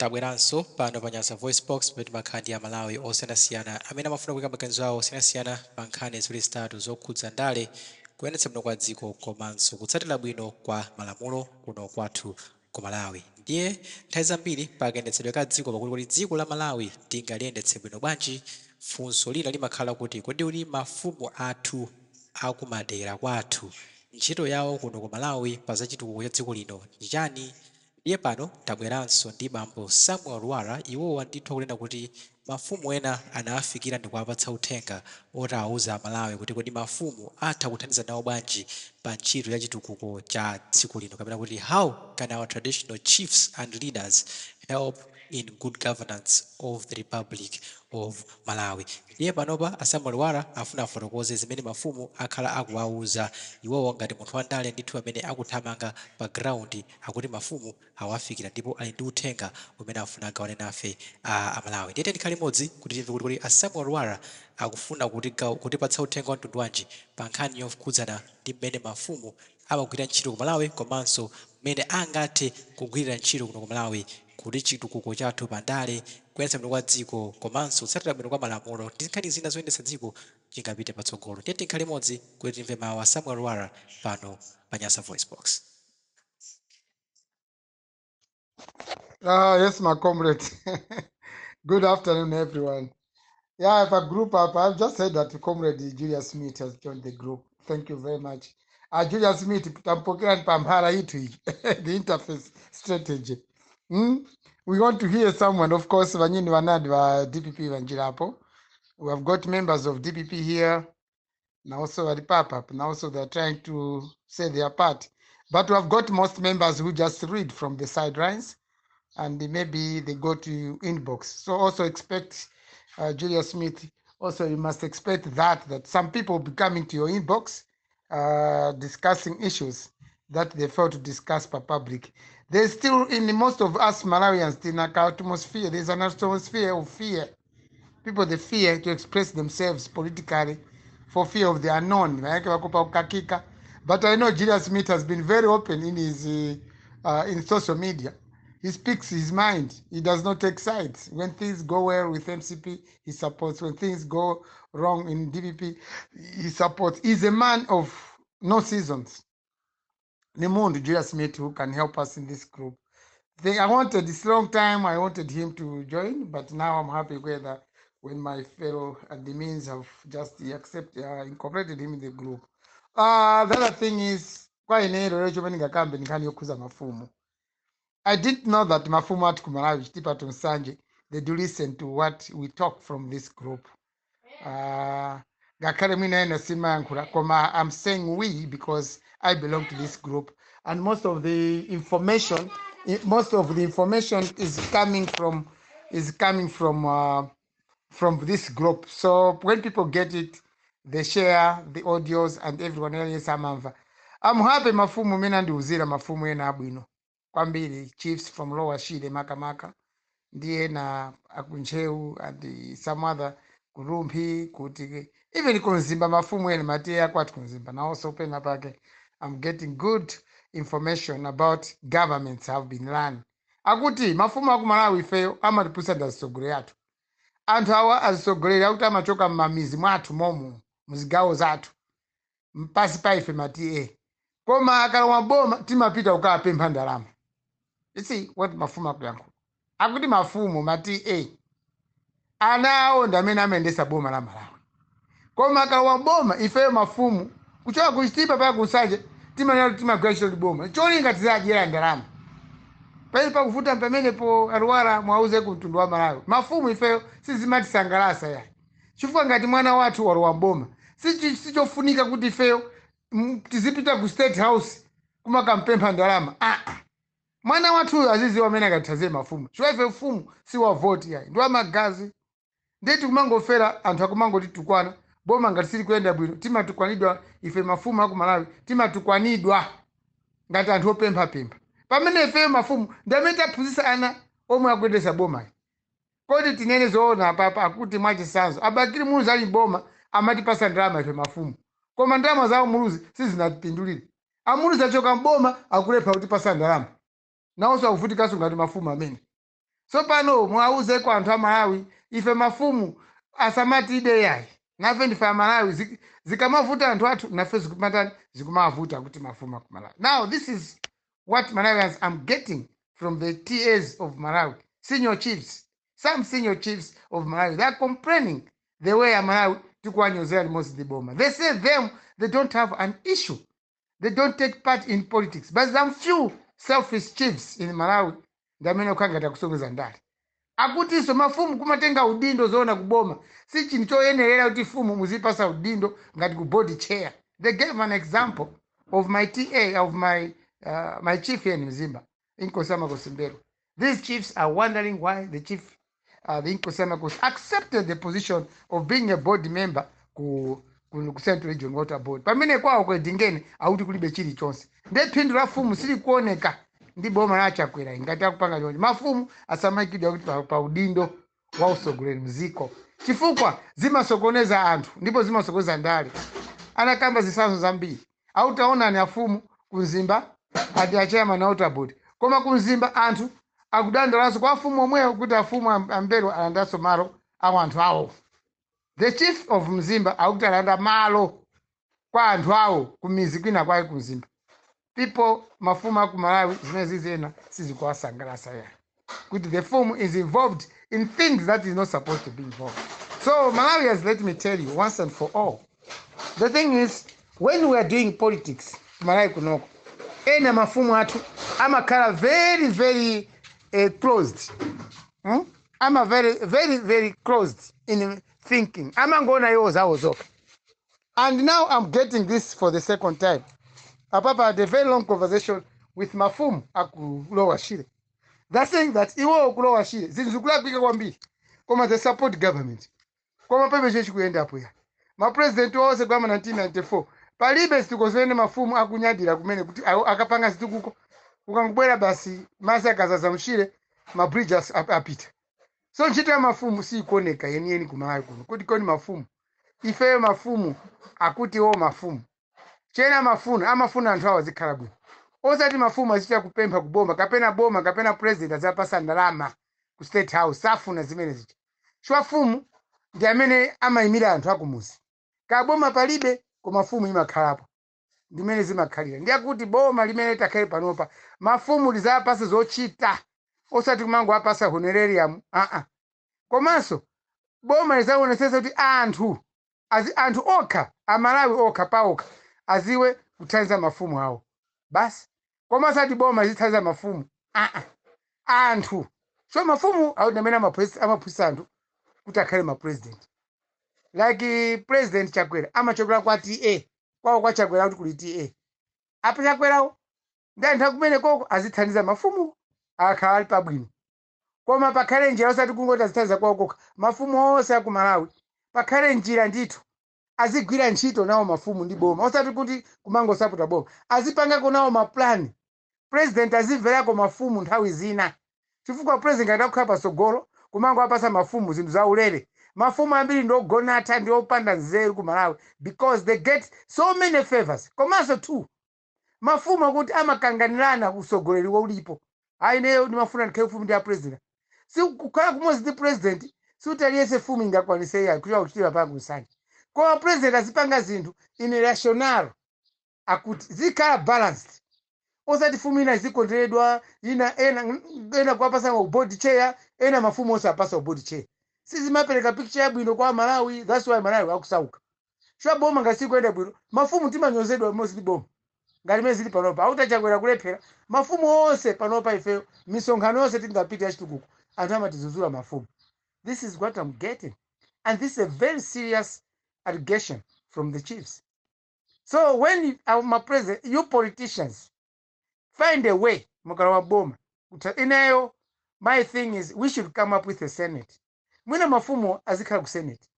Tabweranso pano pa Nyasa VoiceBox pamene timakhala ndi Amalawi osiyanasiyana amene amafuna kuika maganizo awo osiyanasiyana pa nkhani ziwiri zitatu zokhudza ndale, kuyendetsa bwino kwa dziko komanso kutsatira bwino kwa malamulo kuno kwathu ku Malawi. Ndiye nthawi zambiri pakayendetsedwe ka dziko pakuti kodi dziko la Malawi tingaliyendetse bwino bwanji, funso lina limakhala kuti kodi mafumu athu akumadera kwathu ntchito yawo kuno ku Malawi pa zachitukuko cha dziko lino ndi chani? Ndiye pano tabweranso ndi bambo Samuel Lwara, iwowa ndithu akunena kuti mafumu ena anawafikira ndikuwapatsa uthenga oti awuze Amalawi kuti kodi mafumu atha kuthandiza nawo bwanji pa ntchito ya chitukuko cha dziko lino, kapena kuti how can our traditional chiefs and leaders help in good governance of the Republic of Malawi? Ndiye panopa a Samuel Lwara afuna afotokoze zimene mafumu akhala akuwauza iwowo ngati munthu wandale ndithu amene akuthamanga pa ground. Akuti mafumu awafikira ndipo ali ndi uthenga umene afuna agawane nafe a Amalawi. Ndiye tikhale limodzi kuti timve kuti kodi a Samuel Lwara akufuna kutipatsa uthenga wa mtundu wanji pa nkhani yokhudzana ndi mmene mafumu amagwira ntchito ku Malawi komanso mmene angathe kugwirira ntchito kuno ku Malawi kuti chitukuko chathu pandale, kuyendetsa bwino kwa dziko komanso kutsatira bwino kwa malamulo ndi nkhani zina zoyendetsa dziko chingapite patsogolo. Ndiye tikhale limodzi kuti timve mawu a Samuel Lwara pano pa Nyasa Voice Box. Ah, yes, my comrade. Good afternoon, everyone. Yeah, if a group up, I've just said that Comrade Julius Smith has joined the group. Thank you very much. Julius Smith, tampokea pamphara itu iyi, the interface strategy. We want to hear someone, of course, vanyini vanadi va DPP vanjirapo. We have got members of DPP here, and also at the pop and also they're trying to say their part. But we have got most members who just read from the sidelines and maybe they go to inbox. So also expect Julius Smith. Also, you must expect that some people will be coming to your inbox discussing issues that they fail to discuss per public. There's still in most of us Malawians in our atmosphere. There's an atmosphere of fear. People, they fear to express themselves politically for fear of the unknown. Maanake wakupa kukakika. But I know Julius Smith has been very open in his in social media. He speaks his mind. He does not take sides. When things go well with MCP, he supports. When things go wrong in DPP, he supports. He's a man of no seasons. Ni mundu Julius Smith who can help us in this group. I wanted this long time, I wanted him to join, but now I'm happy whether when my fellow admins have just accept, incorporated him in the group. The other thing is, kwa ine lero chomwe ndingakambe nkhani yokhuza mafumu. I didn't know that mafumu athu ku Malawi, Chitipa to Nsanje, they do listen to what we talk from this group. Ngakhale mwina ena simayankhula, koma I'm saying we because I belong to this group and most of the information is coming from this group. So when people get it, they share the audios and everyone else amamva. I'm happy mafumu mene andiuzira mafumu ena abwino kwambiri, chiefs from Lower Shire makamaka ndiye na aku Ntcheu and some other ku Rumphi, kuti even ku Mzimba mafumu ene matiye akwati ku Mzimba nawonso pena pake I'm getting good information about governments have been run. Akuti mafumu aku Malawi ifeyo amatiphunzitsa ndi atsogoleri athu. Anthu awa atsogoleri akuti amachoka m'mamizi mwathu momo, muzigawo zathu, mpasi pa ife matiye, koma akalowa boma timapita kukapempha ndalama. You see what mafumu akuyankhula? Akuti mafumu matiye ana awo ndi amene amayendesa boma la Malawi, koma akalowa boma ifeyo mafumu kuchoka ku Chitipa paya ku Nsanje timanena kuti timagwira ntchito ndi boma, cholinga tizadyera ndalama. Pali pakuvuta pamenepo. A Lwara, mwauze ku mtundu wa Malawi, mafumu ifeyo sizimatisangalasa yani, chifukwa ngati mwana wathu walowa mboma, sichofunika kuti ifeyo tizipita ku State House kumakampempha ndalama. Ah, ah. Mwana wathuyo aziziwa amene akathazie mafumu, chifukwa ife mfumu si wa voti yayi, ndi wa magazi. Ndeti kumangofera anthu akumangoti tukwana boma ngati sili kuyenda bwino, timatukwanidwa ife mafumu aku Malawi, timatukwanidwa ngati anthu opemphapempha, pamene ifeyo mafumu ndi amene taphunzitsa ana omwe akuyendesa bomayi. Kodi tinene zoona apapa? Akuti mwachisanzo a Bakili Muluzi ali boma amatipasa ndalama ife mafumu, koma ndalama zawo Muluzi sizinatipindulire. Amuluzi achoka mboma akulepha kutipasa ndalama, nawonso akuvutikanso ngati mafumu amene. So Tsopano muwauzeko anthu a Malawi, ife mafumu asamatide yayi, nafe ndife Amalawi. Zikamavuta anthu athu, nafe zikumatani? Zikumavuta kuti mafumu aku Malawi. Now this is what Malawians, I'm getting from the TAs of Malawi, senior chiefs, some senior chiefs of Malawi. They are complaining the way Amalawi tikuwanyozera limodzi ndi boma. They say them, they don't have an issue, they don't take part in politics, but some few selfish chiefs in Malawi ndi amene okhala akusogeza ndale. Akutinso mafumu kumatenga udindo zoona kuboma si chinthu choyenerera kuti fumu muzipasa udindo ngati ku board chair. They gave an example of my TA, of my chief here in Mzimba, Inkosi Makosi Mbelwa. These chiefs are wondering why the chief, the Inkosi Makosi, accepted the position of being a board member ku Central Region Water Board, pamene kwawo ku Edingeni akuti kulibe chilichonse. Nde phindu la fumu silikuoneka ndi boma la Chakwera. Ngati akupanga choncho, mafumu asamayikidwa kuti pa udindo wa usogoleri mziko, chifukwa zimasokoneza anthu ndipo zimasokoneza ndale. Anakamba zitsanzo zambiri. Autaonani afumu kumzimba ati a chairman a water board, koma kumzimba anthu akudandalanso kwa afumu omwewo kuti afumu ambelwa alandanso malo awo anthu awo. The chief of Mzimba akuti alanda malo kwa anthu awo kumizi kwina kwake kumzimba. People, mafumu aku Malawi, zimene zizena sizikuwasangalatsa ya kuti the fumu is involved in things that is not supposed to be involved. So Malawians, let me tell you once and for all, the thing is, when we are doing politics Malawi kunoko, ena mafumu athu amakhala very very closed, Ama very very very closed in thinking, amangoona iwo zawo zokha. And now I'm getting this for the second time. Apapa had a very long conversation with mafumu aku Lower Shire. They're saying that iwo ku Lower Shire zinthu zikulakwika kwambiri, koma they support government. Koma pebe chechikuyendapo ya mapresident onse kwama 1994, palibe zitukuko zimene mafumu akunyadira kumene kuti akapanga zitukuko. Ukangobwera basi, madzi akazaza mshire, mabridge apita. So ntchito ya mafumu sikuoneka yeniyeni kumalawi kuno. Kuti koni mafumu, ifeyo mafumu, akuti wo mafumu chena amafuna, amafuna anthu awo azikhala bwino, osati mafumu azichita kupempha kuboma kapena boma kapena president azapasa ndalama ku State House. Safuna zimene zicha. Chwa fumu ndi amene amayimira anthu akumuzi. Kaboma palibe, koma fumu imakhalapo. Ndimene zimakhalira. Ndiye kuti boma limene takhale panopa, mafumu lizapasa zochita, osati kumango apasa honorarium, aa. Komanso boma lizaonetsetsa kuti anthu anthu okha, Amalawi okha paokha, aziwe kuthandiza mafumu awo basi, koma osati boma lizithandiza mafumu, aa. Anthu, so mafumu awo ndi amene amaphunzitsa anthu kuti akhale mapresident, like President Chakwera amachokera kwa TA kwawo kwa Chakwera, kuti kuli TA apa Chakwerawo ndi anthu akumene koko azithandiza mafumu akhala ali pabwino. Koma pakhale njira, osati kungoti azithandiza kwawo kokha. Mafumu onse aku Malawi, pakhale njira ndithu, azigwira ntchito nawo mafumu ndi boma, osati kuti kumangosapota boma. Azipangako nawo maplani. President azimverako mafumu nthawi zina, chifukwa president ngati akukhala patsogolo kumango apasa mafumu zinthu zaulere, mafumu ambiri ndi ogonatha, ndi opanda nzeru ku Malawi, because they get so many favors. Komanso two, mafumu akuti amakanganirana usogoleri ulipo. Ayi, ineyo ndimafuna ndikhale mfumu ndi a president. Si kukhala kumodzi ndi president, sikuti aliyense fumu ingakwanise iyayi kuti akuchitira pangu nsanje. Koma president azipanga zinthu in rational, akuti zikhala balanced, osati fumu ina izikondweredwa, ina ena kuwapasa board chair, ena mafumu onse apasa board chair. Sizimapereka picture yabwino kwa Malawi. That's why Malawi akusauka. Chwa boma ngati sikuyenda bwino, mafumu timanyozedwa limodzi ndi boma. Ngati mene zili panopa, akuti Chakwera kulephera, mafumu onse panopa ifeyo misonkhano yonse tingapite yachitukuko, anthu amatizuzula mafumu. This is what I'm getting, and this is a very serious allegation from the chiefs. So when my president, you politicians, find a way mukalowa boma. Ineyo my thing is we should come up with a senate. Mwina mafumu azikhala ku senate,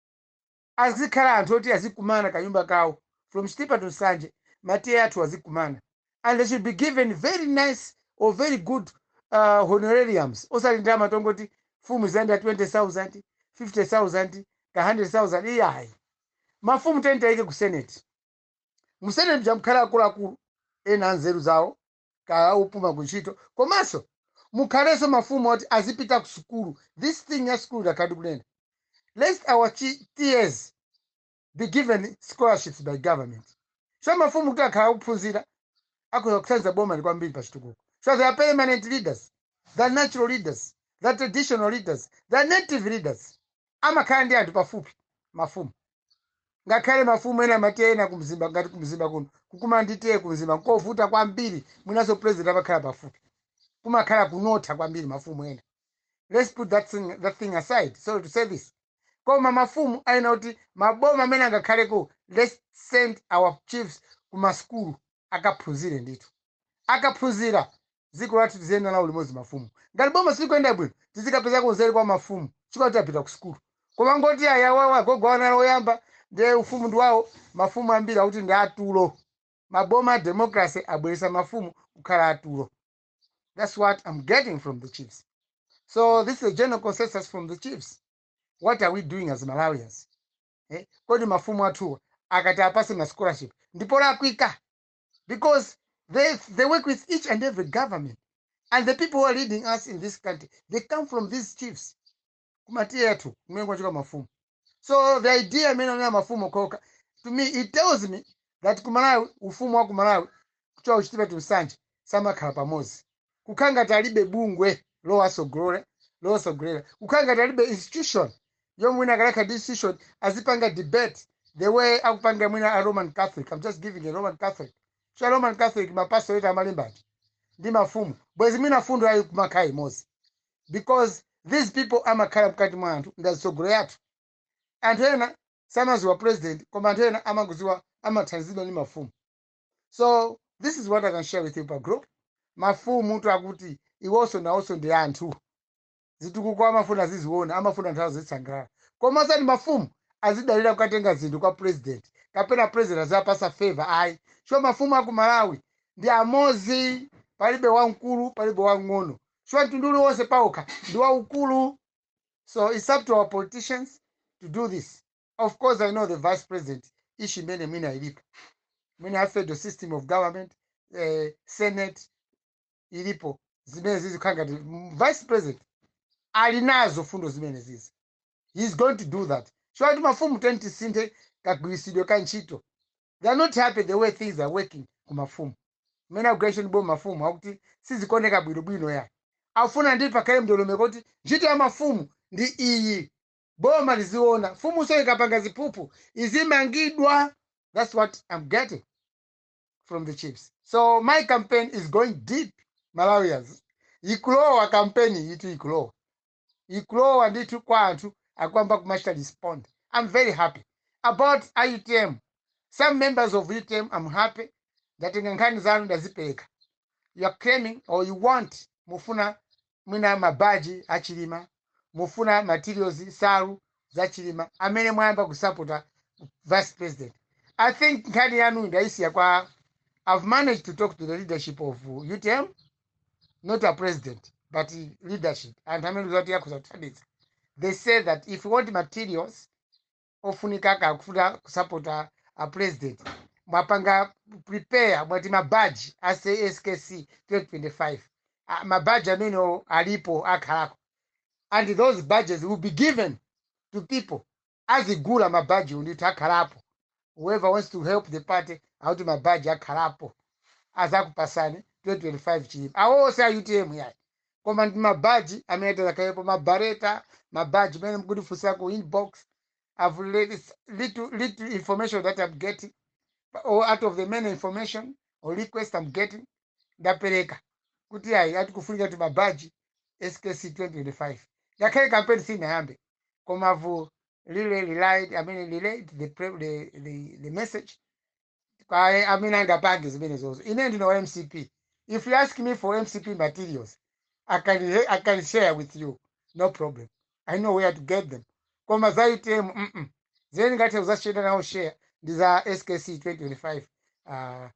azikhala anthu oti azikumana kanyumba kawo from Chitipa to Nsanje, ma TA athu azikumana, and they should be given very nice or very good honorariums, osati ndalama tongoti fumu ziyenda 20,000, 50,000 ka 100,000, iyayi. Mafumu tentaike ku senate. Mu senate jamukhala akuluakulu ena anzeru zawo, ka upuma kuntchito, komanso Mukhalenso mafumu oti azipita ku sukulu. This thing ya sukulu ndakhadi kunena, let our TAs be given scholarships by government. So mafumu kuti akhala akuphunzira, akhoza kuthandiza boma kwambiri pa chitukuko. So they are permanent leaders, they are natural leaders, they are traditional leaders, they are native leaders. Amakhala ndi anthu pafupi mafumu. Ngakhale mafumu ena amati ena kumzimba, ngati kumzimba kuno, kukumana ndi tiye kumzimba nkovuta kwambiri. Mwinanso president amakhala pafupi, kumakhala kunotha kwambiri mafumu ena. Let's put that thing aside. Sorry to say this, koma mafumu aina kuti maboma amene angakhaleko, let's send our chiefs kumasukulu akaphunzire ndithu. Akaphunzira, dziko lathu tiziyenda nawo limodzi mafumu. Ngati boma silikuyenda bwino, tizikapezako nzeru kwa mafumu, chifukwa kuti apita ku sukulu. Koma ngoti ayawawa gogo oyamba ndiye ufumu ndi wawo. Mafumu ambiri akuti ndi atulo. Maboma a democracy abweresa mafumu kukhala atulo. That's what I'm getting from the chiefs. So this is a general consensus from the chiefs. What are we doing as Malawians, eh? Kodi mafumu athuwa akati apase ma scholarship ndipo lakwika? Because they work with each and every government, and the people who are leading us in this country, they come from these chiefs, kumatiye athu kumene kwachoka mafumu. So the idea imene onena mafumu okhoka, to me it tells me that kumalawi, ufumu wa kumalawi kuchoka kuchitipa nsanje, samakhala pamodzi. Kukhala ngati alibe bungwe lowasogolera, kukhala ngati alibe institution yomwe mwina akalakha ndi institution azipanga debate the way akupanga mwina a Roman Catholic. I'm just giving a Roman Catholic. So a Roman Catholic, mapastor eta amalembaji ndi mafumu, bwezi mwina fundo ayi kumakhala imodzi, because these people amakhala mkati mwa anthu, ndi atsogoleri athu. Anthu ena samaziwa president, koma anthu ena amangoziwa, amathandizidwa ndi mafumu. So this is what I can share with you pa group. Mafumu tu akuti iwonso nawonso ndi anthu, zitukuko amafuna aziziona, amafuna anthu azisangalala, koma osati mafumu azidalira kukatenga zinthu kwa president kapena president azapasa favor, ayi. So mafumu aku Malawi ndi amozi, palibe wamkulu, palibe wamng'ono. So mtundu uliwonse pawokha ndi waukulu. So it's up to our politicians to do this. Of course, I know the vice president, issue imene mwina ilipo, mwina a federal system of government, senate ilipo, zimene zizikhala ngati vice president ali nazo fundo zimene zizi. He's going to do that. So ati mafumu tisinthe kagwiritsidwe ka ntchito. They are not happy the way things are working kumafumu mmene agwira bo. Mafumu akuti sizikuoneka bwinobwino ya afuna ndi pakhale ndondomeko kuti ntchito ya mafumu ndi iyi, boma liziona. Fumu so ikapanga ziphuphu izimangidwa. That's what I'm getting from the chiefs. So my campaign is going deep, Malawians. Ikulowa campaign itu, ikulowa, ikulowa ndithu kwa anthu, akwamba kumachita respond. I'm very happy about IUTM, some members of UTM. I'm happy. Ndatenga nkhani zanu, ndazipereka. You are claiming or you want, mufuna mwina mabaji achilima, mufuna materials, salu zachilima, amene mwayamba kusapota vice president. I think nkhani yanu ndaisiya kwa, I've managed to talk to the leadership of UTM, not a president but leadership, anthu amene kuti yakhoza kuthandiza. They say that if you want materials ofunika kakufuna kusapota a president, mwapanga prepare, mwati mabaji a SKC 2025. Ah, mabaji amene alipo akhalako, and those badges will be given to people azigula mabaji ndithu akhalapo. Whoever wants to help the party, akuti mabaji akhalapo, azakupasani 2025 Chilima. Awo onse a UTM yayi, koma ndi mabaji amene tazakalepo, mabareta, mabaji amene mukutifunsa ku inbox. I've little, little information that I'm getting, or out of the many information or request I'm getting, ndapereka kuti ayi, ati kufunika kuti mabaji SKC 2025. Ngakhale campaign sinayambe, koma I've really relied, I mean, relayed the message kwa amene angapange zimene zozo. Ine ndine wa MCP. If you ask me for MCP materials, I can share with you, no problem. I know where to get them. Koma za UTM, Zimene ngathe kuzachita nawo share ndi za SKC 2025,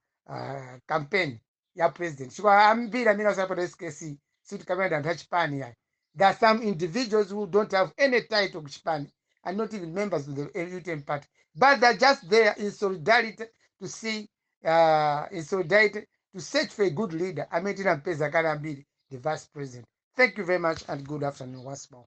campaign ya president, chifukwa ambiri amene asapota SKC sikuti kapena ndi anthu achipani yayi. There are some individuals who don't have any title kuchipani and not even members of the UTM party, but they're just there in solidarity to see, in solidarity to search for a good leader amene tinampeza kale ambiri. the vice president. Thank you very much and good afternoon once more.